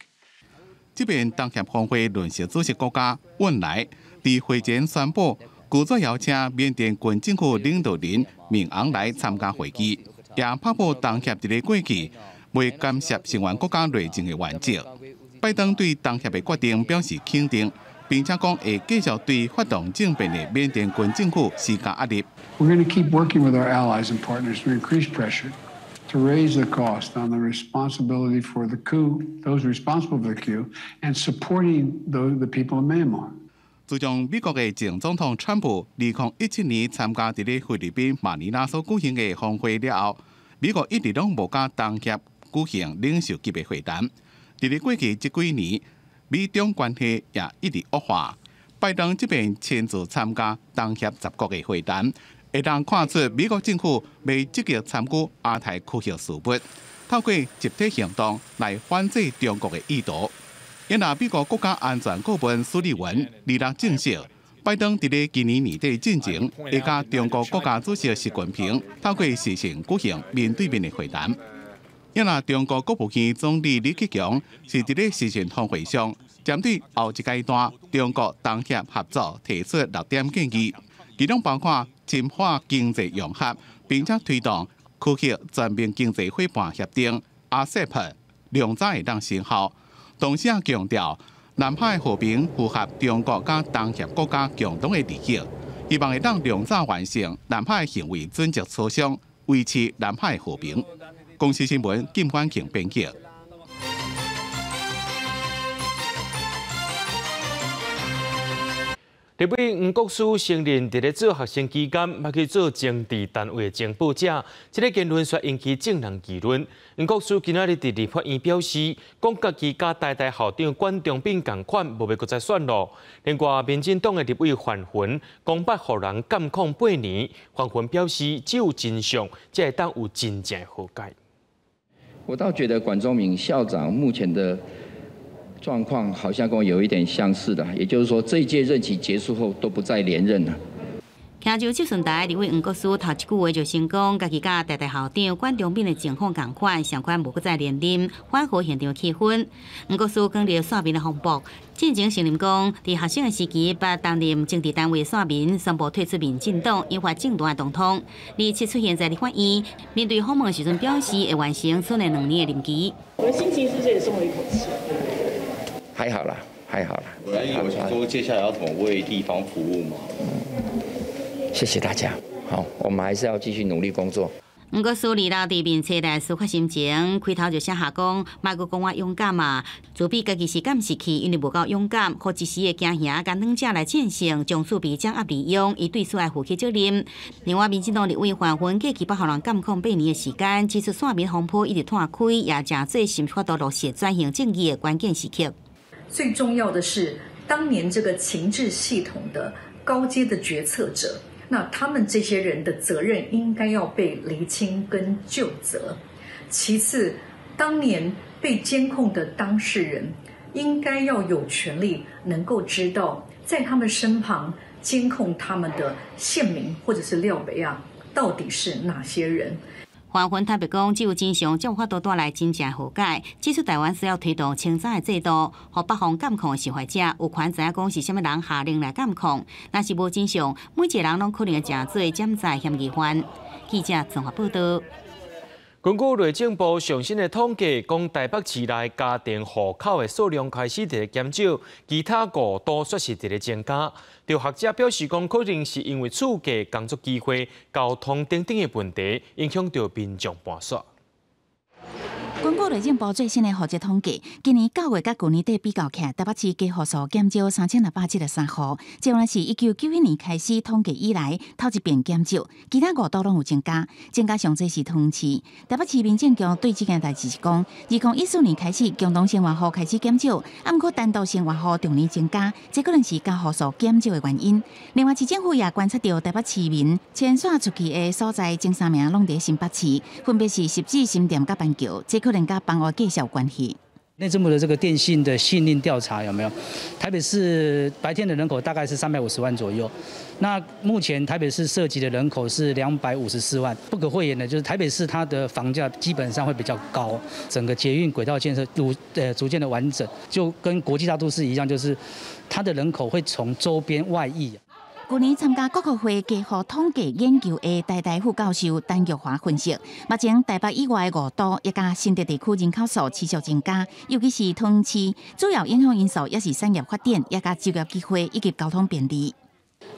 這邊東協峰會輪值主席國家汶萊佇會前宣布，拒絕邀請緬甸軍政府領導人敏昂萊參加會議，也拍破東協佇咧過去未干涉成員國家內政的原則。拜登對東協的決定表示肯定，並且講會繼續對發動政變的緬甸軍政府施加壓力。 We're going to keep working with our allies and partners to increase pressure to raise the cost on the responsibility for the coup, those responsible for the coup, and supporting the people of Myanmar. 自從美國的前總統川普2017年參加佇咧菲律賓馬尼拉所舉行的峰會了後，美國一直攏無佮東協舉行領袖級的會談。佇咧過去這幾年，美中關係也一直惡化。拜登這邊親自參加東協十國的會談，會當看出美國政府欲積極參與亞太區域事務，透過集體行動來反制中國的意圖。因為美國國家安全顧問蘇利文二六證實，拜登佇咧今年年底進前會佮中國國家主席習近平透過視訊舉行面對面的會談。因為中國國務院總理李克強是佇咧視訊峰會上，針對後一階段中國東協合作提出六點建議，其中包括深化經濟融合，並且推動區域全面經濟夥伴協定（RCEP）量早會當生效。同時也強調，南海和平符合中國佮東協國家共同的利益，希望會當量早完成南海行為準則磋商，維持南海和平。公視新聞金婉慶編輯。立委黃國書承認，佇咧做學生期間，捌去做政治單位的情報者，這个言論煞引起眾人議論。黃國書今仔日佇立法院表示，講家己佮台大校長管中閔仝款，無欲閣再選囉。另外，民進黨的立委范雲講捌予人監控8年，范雲表示，只有真相，才會當有真正的和解。我倒覺得管中閔校長目前的狀況好像跟我有一點相似的，也就是說這一屆任期結束後都不再連任了。徛就質詢台立委黃國書頭一句話就先講，家己佮台大校長管中閔的情況仝款，相款無閣再連任，緩和現場氣氛。黃國書經歷煞面的風波，進前承認講，佇學生的時期捌擔任政治單位的選民，宣布退出民進黨，引發政壇的動盪。27出現在立法院，面對訪問時陣表示會完成剩的2年的任期。我的心情是不是也鬆了一口氣？還好啦，還好啦。我有想說接下來要怎麼為地方服務嗎？謝謝大家。好，我們還是要繼續努力工作。毋過，蘇利老佇面冊內抒發心情，開頭就寫下講，莫閣講我勇敢啊，自比家己是監視器，因為無夠勇敢，予一時的驚嚇佮兩者來戰勝，將厝邊掌握利用，伊對此愛負起責任。另外，民進黨立委范雲過去捌予人監控8年的時間，指出選民風波一直拖開，也誠濟是毋法度落實轉型正義的關鍵時刻。最重要的是，當年這個情治系統的高階的決策者。那他們這些人的責任應該要被釐清跟究責。其次，當年被監控的當事人應該要有權利能夠知道，在他們身旁監控他們的縣民或者是廖北亞到底是哪些人。范雲坦白講，只有真相才有法度帶來真正和解。指出台灣需要推動清查的制度，予北方監控的受害者有權知影講是啥物人下令來監控。若是無真相，每一個人攏可能會成做潛在嫌疑犯。記者綜合報道。根據內政部上新的統計，講台北市內家庭戶口的數量開始佇咧減少，其他5都煞是佇咧增加。就學者表示講，可能是因為厝價、工作機會、交通等等的問題，影響著民眾搬徙。根據內政部最新的戶籍統計，今年9月佮舊年底比較起來，台北市家戶數減少3673戶，這原來是1991年開始統計以來頭一遍減少，其他五都攏有增加，增加上濟是桃園市。台北市民政局對這件代誌是講，2014年開始，共同生活戶開始減少，啊，毋過單獨生活戶逐年增加，這可能是家戶數減少的原因。另外，市政府也觀察到台北市民遷徙出去的所在前三名攏佇新北市，分別是汐止、新店佮板橋，這可能佮房屋價有關係。內政部的這個電信的信令調查有沒有？台北市白天的人口大概是350萬左右，那目前台北市設籍的人口是254萬。不可諱言的，就是台北市它的房價基本上會比較高。整個捷運軌道建設逐漸的完整，就跟國際大都市一樣，就是它的人口會從周邊外溢。舊年參加國合會家戶統計研究的台大副教授陳玉華分析，目前台北以外的五都以及新竹地區人口數持續增加，尤其是桃園市，主要影響因素也是產業發展，也佮就業機會以及交通便利。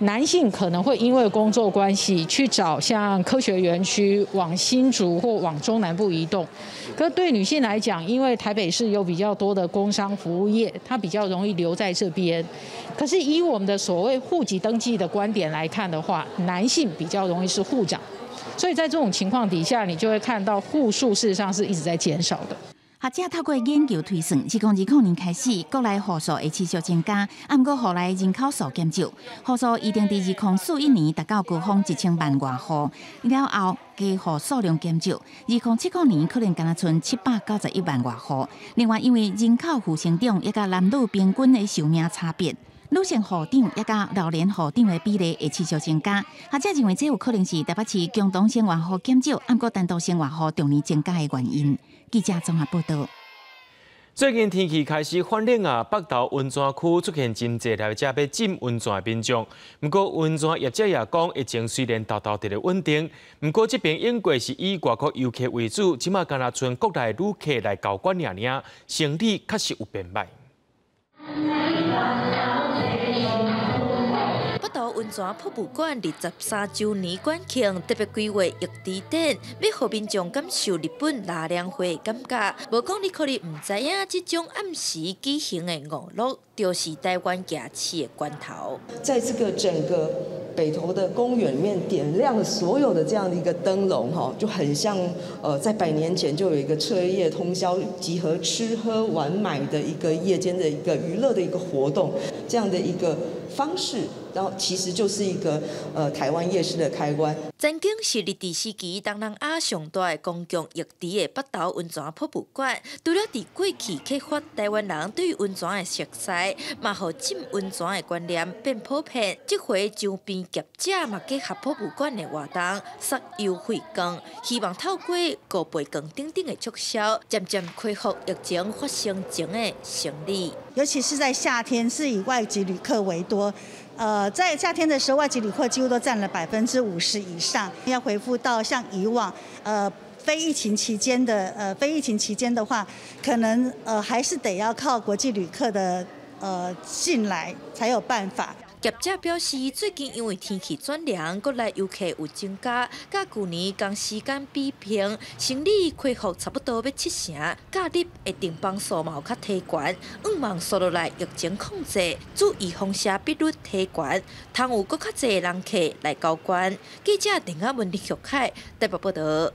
男性可能會因為工作關係去找像科學園區往新竹或往中南部移動，可對女性來講，因為台北市有比較多的工商服務業，她比較容易留在這邊。可是以我們的所謂戶籍登記的觀點來看的話，男性比較容易是戶長，所以在這種情況底下，你就會看到戶數事實上是一直在減少的。學者透過研究推算，2020年開始，國內戶數會持續增加，啊，毋過戶內人口數減少，戶數預定佇2041年達到高峰1000萬外戶，了後家戶數量減少，2070年可能干焦賰791萬外戶。另外，因為人口負成長，以及男女平均的壽命差別，女性戶長以及老年戶長的比例會持續增加。學者認為，這有可能是台北市共同生活戶減少，毋過單獨生活戶逐年增加的原因。記者綜合報道。最近天氣開始轉冷啊，北投溫泉區出現真濟來遮欲浸溫泉的民眾。毋過溫泉業者也講，疫情雖然沓沓佇咧穩定，毋過這爿英國是以外國遊客為主，這馬干焦賰國內旅客來交關爾爾，生理確實有變䆀。北投溫泉博物館23週年館慶，特別規劃浴池展，欲予民眾感受日本納涼會的感覺。無講你可能毋知影，這種暗時舉行的娛樂，就是台灣夜市的源頭。在這個整個北投的公園裡面點亮了所有的這樣的一個燈籠，哈，就很像在100年前就有一個徹夜通宵集合吃喝玩買的一個夜間的一個娛樂的一個活動，這樣的一個方式，然後其實就是一個台灣夜市的開關。曾經是日治時期東南亞上大的公共浴池的北投溫泉博物館，除了佇過去啟發台灣人對溫泉的熟似，嘛予浸溫泉的觀念變普遍。這回周邊業者嘛結合博物館的活動，送優惠券，希望透過五倍券等等的促銷，漸漸恢復疫情發生前的生意。尤其是在夏天，是以外籍旅客為多。在夏天的時候，外籍旅客幾乎都佔了50%以上。要恢復到像以往，非疫情期間的話，可能還是得要靠國際旅客的進來才有辦法。業者表示，最近因為天氣轉涼，國內遊客有增加，佮舊年仝時間比拼，生理恢復差不多欲七成，假日的訂房數嘛有較提懸，向望紲落來疫情控制，注預防射比率提懸，通有閣較濟人客來交關。記者鄧亞文、林玉凱台北報道。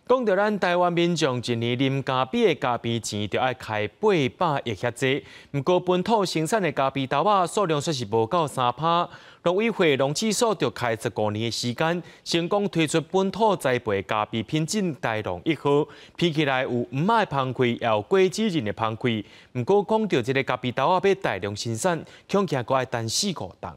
講著咱台灣民眾一年啉咖啡的咖啡錢，就愛開800億遐濟。毋過本土生產的咖啡豆仔數量卻是無夠3%。農委會農試所就開15年的時間，成功推出本土栽培咖啡品種大農1號，聞起來有黃仔的香氣，也有果子仁的香氣。毋過講著這个咖啡豆仔欲大量生產，恐驚閣愛等四五冬。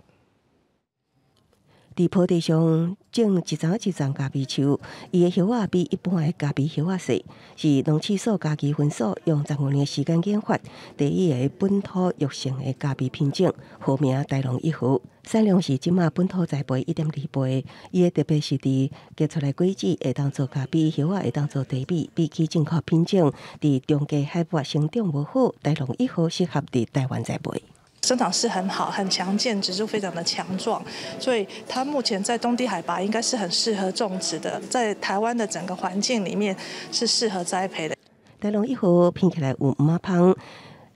佇坡地上種一叢一叢咖啡樹，伊的葉仔比一般的咖啡葉仔細，是農試所嘉義分所用十五年時間研發第一个本土育成的咖啡品種，號名大農1號，產量是這馬本土栽培1.2倍。伊的特別是佇結出來果子會當做咖啡，葉仔會當做茶米，比起進口品種，佇中低海拔生長無好，大農1號適合佇台灣栽培。生長勢很好，很強健，植株非常的強壯，所以它目前在中低海拔應該是很適合種植的，在台灣的整個環境裡面是適合栽培的。台農一號品起來有毋仔芳，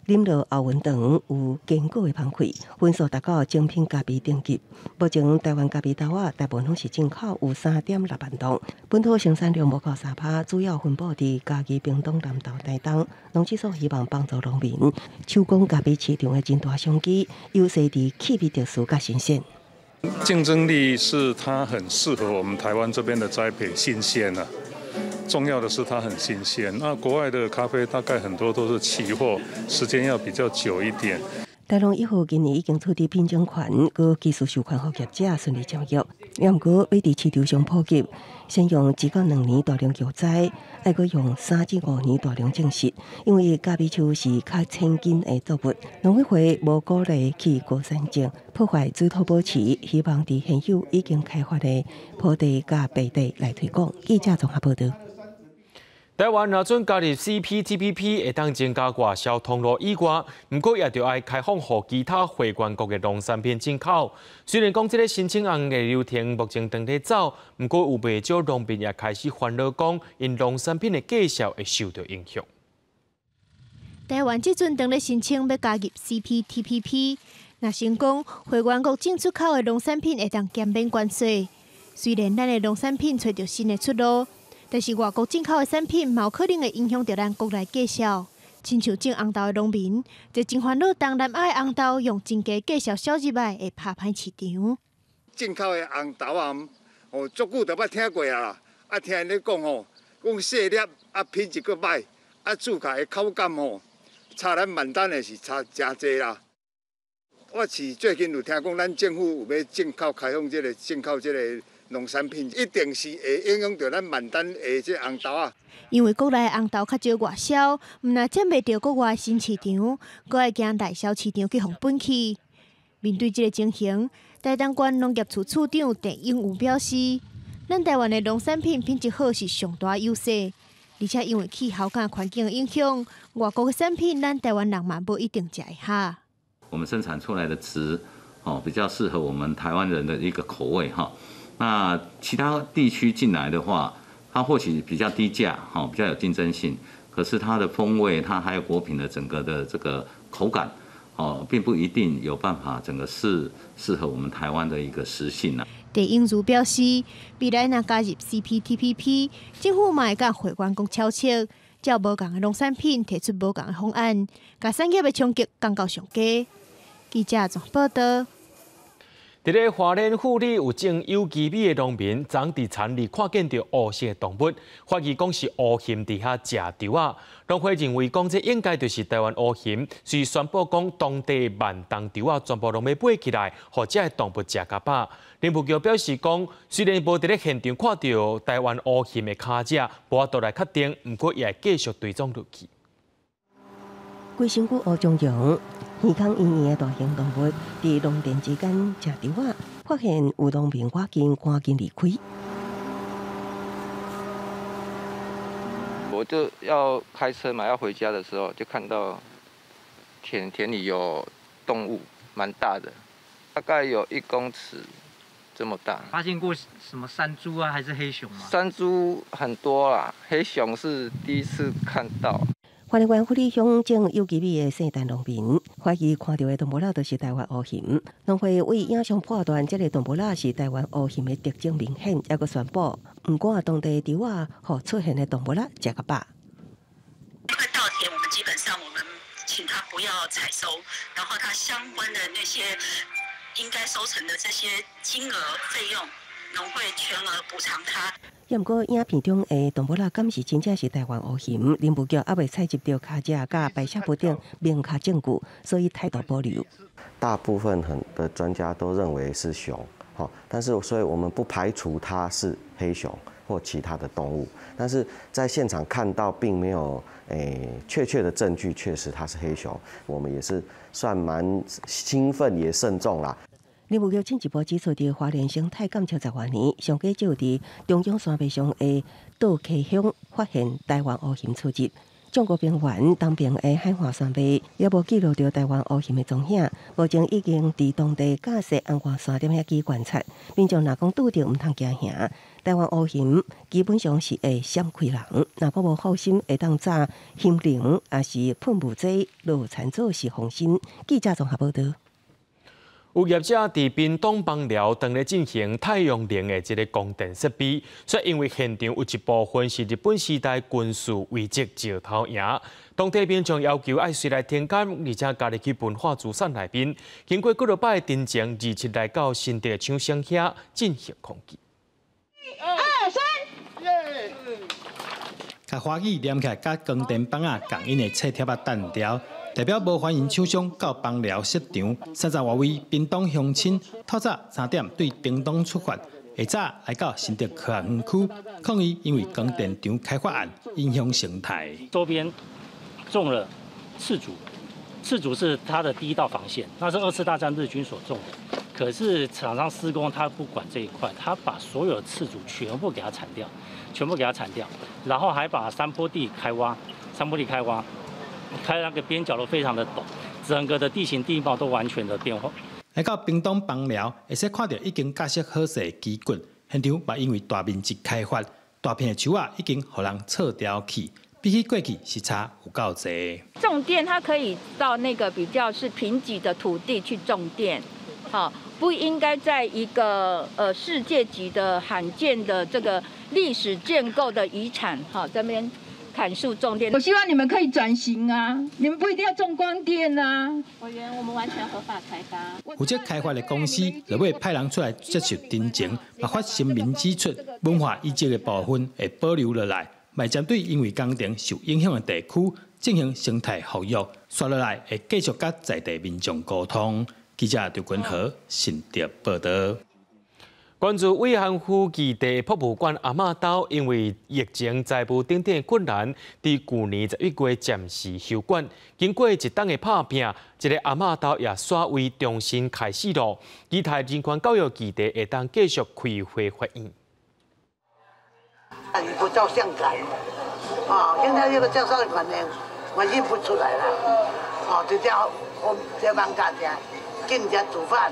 啉落喉韻長，有堅果的芳氣，分數達到精品咖啡等級。目前台灣咖啡豆仔大部分攏是進口，有3.6萬噸，本土生產量無夠3%，主要分布佇嘉義、屏東、南投、台東。農試所希望幫助農民手工咖啡市場的真大商機，優勢佇氣味特殊佮新鮮。競爭力是它很適合我們台灣這邊的栽培，新鮮啊。重要的是它很新鮮。那國外的咖啡大概很多都是期貨，時間要比較久一點。台農一號今年已經取得品種權，閣技術授權予業者順利簽約。毋過欲佇市場上普及，先用1到2年大量澆栽，愛閣用3至5年大量種植。因為咖啡樹是較淺根的作物，農委會無鼓勵去高山種，破壞水土保持，希望佇現有已經開發的坡地佮平地來推廣。記者綜合報導。台灣若準加入 CPTPP，會當增加外銷通路以外，毋過也著愛開放予其他會員國的農產品進口。雖然講這个申請案的流程目前正佇走，毋過有袂少農民也開始煩惱，講𪜶農產品的價數會受著影響。台灣這陣正咧申請欲加入 CPTPP，若成功，會員國進出口的農產品會當減免關稅。雖然咱的農產品揣著新的出路。但是外國進口的產品，嘛有可能會影響著咱國內價數。親像種紅豆的農民，就真煩惱東南亞的紅豆用真低價數銷入來，會拍歹市場。進口的紅豆啊，哦，足久就捌聽過啊啦。啊，聽𪜶咧講吼，講細粒啊，品質閣歹，啊，煮起來的口感吼，差咱萬丹的是差誠濟啦。我是最近有聽講，咱政府有欲進口開放這个進口這个農產品，一定是會影響著咱萬丹的這紅豆仔。因為國內紅豆較少外銷，毋但佔袂著國外新市場，閣會驚內銷市場去予分去。面對這个情形，台東縣農業處處長鄭永武表示，咱台灣的農產品品質好是上大優勢，而且因為氣候佮環境的影響，外國的產品咱台灣人嘛無一定食會合。我們生產出來的質，哦，比較適合我們台灣人的一個口味哈。那其他地區進來的話，它或許比較低價，哈，比較有競爭性，可是它的風味，它還有果品的整個的這個口感，哦，並不一定有辦法整個是適合我們台灣的一個食性啊。鄭永如表示，未來若加入 CPTPP，政府嘛會佮會員國敲策，照無仝的農產品提出無仝的方案，共產業的衝擊降到上低。記者綜報導。佇咧花蓮富里有種有機米的農民，昨佇田裡看見著烏色的動物，懷疑講是烏熊佇遐食稻仔。農會認為講這應該就是台灣烏熊，所以宣布講當地萬擔稻仔全部攏欲買起來，予這个動物食較飽。林務局表示講，雖然無佇咧現場看著台灣烏熊的跤跡，無法度來確定，毋過也會繼續追蹤落去。規身軀烏絨絨、耳孔圓圓的大型動物，佇農田之間食稻仔，發現有農民趕緊趕緊離開。我就要開車嘛，要回家的時候，就看到田裡有動物，蠻大的，大概有1公尺這麼大。發現過什麼山豬啊，還是黑熊嗎？山豬很多啦，黑熊是第一次看到。花蓮縣富里鄉種有機米的姓陳農民，懷疑看著的動物仔就是台灣烏熊。農會為影像判斷，這个動物仔是台灣烏熊的特徵明顯，猶閣宣布，毋管當地稻仔，予出現的動物仔食較飽。那塊稻田，我們基本上我們請他不要採收，然後他相關的那些應該收成的這些金額費用，農會全額補償他。毋過影片中的動物仔，敢是真正是台灣烏熊？林務局猶未採集著跤跡佮排泄物等明確證據，所以態度保留。大部分很的專家都認為是熊，但是所以我們不排除它是黑熊或其他的動物，但是在現場看到並沒有確切的證據，確實它是黑熊，我們也是算蠻興奮也慎重啦。林務局進一步指出，佇花蓮生態監測10外年，上過只有佇中央山脈上的倒溪鄉發現台灣烏熊出入。中國平原東邊的海岸線內，也無記錄著台灣烏熊的蹤影。目前已經佇當地架設紅外線攝影機觀察，民眾若講拄著毋通驚嚇。台灣烏熊基本上是會閃開人，若講無好心會當炸熊鈴，抑是噴霧劑落田做是防身。記者綜合報導。有業者佇屏東枋寮當咧進行太陽能的這個光電設備，卻因為現場有一部分是日本時代軍事遺跡石頭營，當地民眾要求愛隨來停工，而且加入去文化資產內面。經過幾落擺的陳情，27來到新竹廠商遐進行抗議。一、二、三，耶！共華語連起來，佮光電板仔仝印的冊貼仔彈條。代表無歡迎廠商到枋寮設廠，30外位屏東鄉親透早3點對屏東出發，下早來到新竹科學園區抗議，因為光電廠開發案影響生態。周邊種了赤竹，赤竹是它的第一道防線，那是二次大戰日軍所種的。可是廠商施工，他不管這一塊，他把所有赤竹全部給它鏟掉，全部給它鏟掉，然後還把山坡地開挖，山坡地開挖。開那個邊角都非常的陡，整個的地形地貌都完全的變化。來到屏東枋寮，會使看著已經架設好勢的機棍，現場嘛因為大面積開發，大片的樹仔已經予人銼掉去，比起過去是差有夠濟。種電它可以到那個比較是貧瘠的土地去種電，好，不應該在一個世界級的罕見的這個歷史建構的遺產，好，這邊。砍樹種電，我希望你們可以轉型啊！你們不一定要種光電啊。委員，我們完全合法開發。負責開發的公司落尾派人出來接受陳情，嘛發聲明指出，文化遺跡的部分會保留落來，嘛針對因為工程受影響的地區進行生態復育，紲落來會繼續佮在地民眾溝通。記者劉君和新竹報導。關注慰安婦基地博物館阿嬤兜，因為疫情、財務等等困難，佇舊年11月暫時休館。經過一冬的拍拚，這个阿嬤兜也煞為重新開始咯。期待人權教育基地會當繼續開花發芽。你不照相館，啊，現在這個照相館呢，我認不出來了。哦，就這樣，我這幫大家進家煮飯，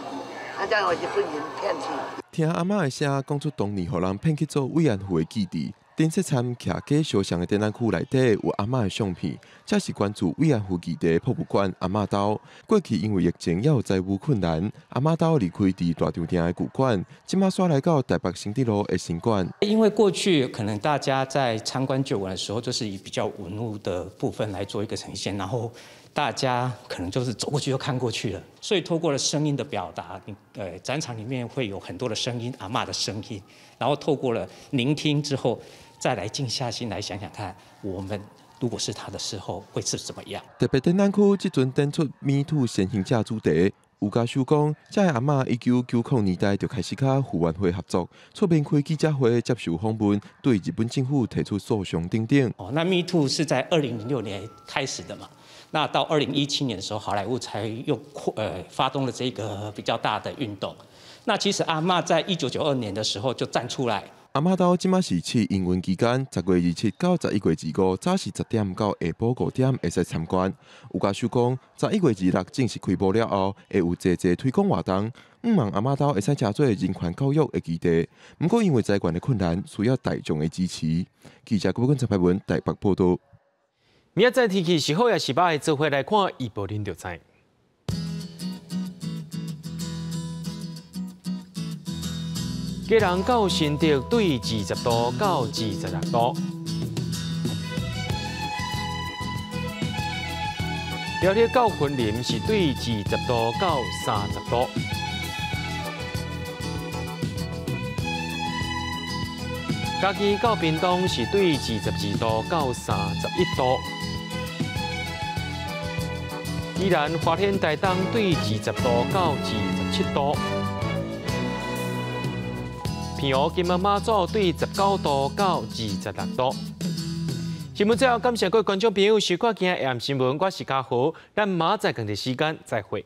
啊，這樣我日本人騙去。聽阿嬤的聲，講出當年予人騙去做慰安婦的記憶。頂雪參徛假肖像的展覽區內底有阿嬤的相片，這是關注慰安婦基地博物館阿嬤兜。過去因為疫情也有財務困難，阿嬤兜離開佇大稻埕的舊館，這馬煞來到台北新德路的新館。因為過去可能大家在參觀舊館的時候，就是以比較文物的部分來做一個呈現，然後大家可能就是走過去就看過去了，所以透過了聲音的表達，展場裡面會有很多的聲音，阿嬤的聲音，然後透過了聆聽之後，再來靜下心來想想看，我們如果是他的時候會是怎麼樣？特別展覽區這陣展出 Me Too 先行者主題，有家屬講，這个阿嬤1990年代就開始佮傅園會合作，出面開記者會接受訪問，對日本政府提出訴訟等等。哦，那 Me Too 是在2006年開始的嘛？那到2017年的時候，好萊塢才又發動了這個比較大的運動。那其實阿嬤在1992年的時候就站出來。阿嬤兜這馬是試營運期間，10月27到11月25，早時10點到下晡5點會使參觀。有家屬講，11月26正式開幕了後，會有濟濟推廣活動，向望阿嬤兜會使成做人權教育的基地。毋過因為財源的困難，需要大眾的支持。記者郭文陳排文台北報道。明仔載天氣是好抑是歹，做伙來看預報，恁就知。基隆到新竹對20度到26度，苗栗到雲林是對20度到30度，嘉義到屏東是對22度到31度，宜蘭花蓮台東對20度到27度。澎湖金門馬祖對19度到26度。新聞最後感謝各位觀眾朋友收看今日的新聞，我是嘉豪，咱明仔載同一時間再會。